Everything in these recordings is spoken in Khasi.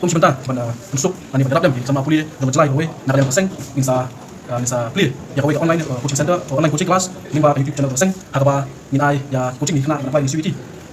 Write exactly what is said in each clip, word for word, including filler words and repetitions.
Kum shi bynta ban, ah, pynsuk lane ban ïarap lem ïa ki samla pule jong ka jylla kawei, na ka liang ka seng ngin sa, ah, ngin sa plie ïa kawei ka online, ah, coaching center, online coaching class lyngba ka YouTube channel ka seng, ha kaba ngin ai ïa ki coaching ki khynnah ban apply ïa ki C U E T.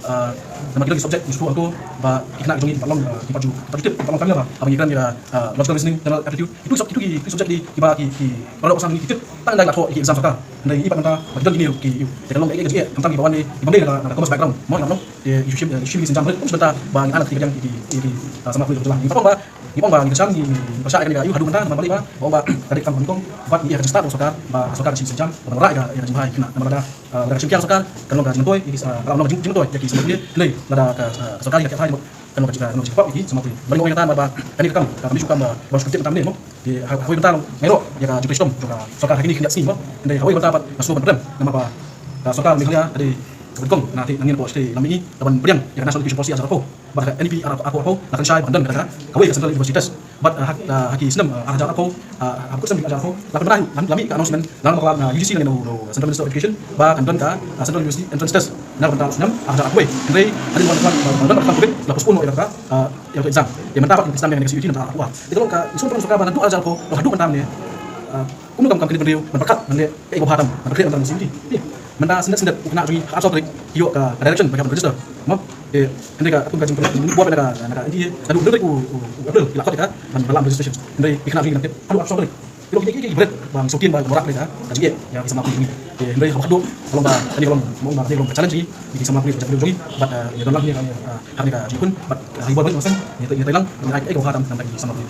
Ah, namar ki don ki subject ki shu auto ba ki khynnah ki jong ngi ki pat long, ah, ki pat ju, ki pat ju tip, ki pat long familiar ba haba ngi kren ïa, ah, logical reasoning, general aptitude, itu ki sub-, itu ki, itu ki subject ki, kiba ki, ki para doh ba sang ngi ki tip tang ynda ngi la thoh ïa ki exam sorkar. Hynrei ngi pat mynta ba ki don kine ki, ïa ka long ka jingeh khamtam kiba wan ne kiba ym dei na ka, na ka commerce background mo, ngi ong. Te ïa shu shim, ïa shu shim ki sienjam, kum shi bynta ba ngin ailad ïa ki, ïa ki, ah, samla pule jong ka jylla. Ngi pat ong ba, ngi ong ba ngi kyrshan, ngi, ngi pyrshah ïa kane ka ïoh haduh mynta namar balei ba, ba ong ba ka dei ka kam kaba nyngkong, bad ngi ïa ka jingstad ruh sorkar ba ka sorkar ka shu shim sienjam ban wanrah ïa ka, ïa ka jingmyntoi ïa ki khynnah, namar lada, ah, lada ka shim kiar sorkar kan long ka jingmyntoi ïa ki, ah, kan long ka jing, jingmyntoi ïa ki samla pule. Hynrei lada ka, ah, sorkar ïa ka, kan long ka jing, kan long ka jingpop ïa ki samla pule. Bad ngi ong ïa kata namar ba kane ka kam ka, kam ïa shu kam ba, ba shu kam tip mynta mynne mo. Te ha, ha kawei bynta long nga ïaroh ïa ka jingtrei shitom jong ka sorkar ha kine ki khyndiat sngi mo. Hynrei ha kawei bynta pat nga sngewbha ban pynrem namar ba ka sorkar Meghalaya ka dei kaba nyngkong na, te na ngi na pdeng shatei lam mihngi kaban pdiang ïa ka National Education Policy ar hajar arphew. Bad ka N E P ar, arphew arphew la kynshai ba kan don kata ka, kawei ka Central University Test. Bad, ah, ha, ah, ha ki snem, ah, ar hajar arphew, ah, ha ka snem ar hajar arphew la pynbna, la, la mih ka announcement na ka bakla na U G C lane na u, na u Central Minister of Education ba kan don ka, ah, Central University Entrance Test. Na ka bynta u snem ar hajar arphew. Hynrei hadien ba, ba, ba don ka COVID la postpone noh ïa kata, ah, ïa ka exam. Te mynta pat ka sdang ïa ka C U E T na ka bynta arphew ar. Te ka long ka, ngi sngewbha ruh sha sorkar ba naduh ar hajar arphew la haduh mynta mynne, ah, kumno kam kam ki dei ban briew ban pyrkhat ban leh kaei kaba bha tam ban pyrkhat ban tam C U E T. Te mynta sngewbha sngewbha u khynnah jong ngi ha arphew tarik ki ïoh ka, ka direction ba ki hap ban register. Mo. Te hynrei ka, kum ka jingpynbeit jingpynbeit na ka, na ka N T A naduh hynriew tarik u, u, u April ki la khot ïa ka ban, ban lam registration. Hynrei ki khynnah jong ngi ki dang tip haduh arphew tarik. Te ki, ki, ki, ki bret ba ngi sngewthuh ba ki wanrah ïa ka, ka jingeh ïa ki samla pule jong ngi. Te hynrei ha khadduh ka long ba, kane ka long, ka long ba, kane ka long ka challenge ïa ki samla pule jong ngi. Bad, eh, ïa don lang ïa ka, eh, ha kane ka jingkhun bad, eh, ha ki bor bad ngi sngewthuh ïa, ïa, ïa lang ïa, ïa, ïa ka bha tam na ki samla pule.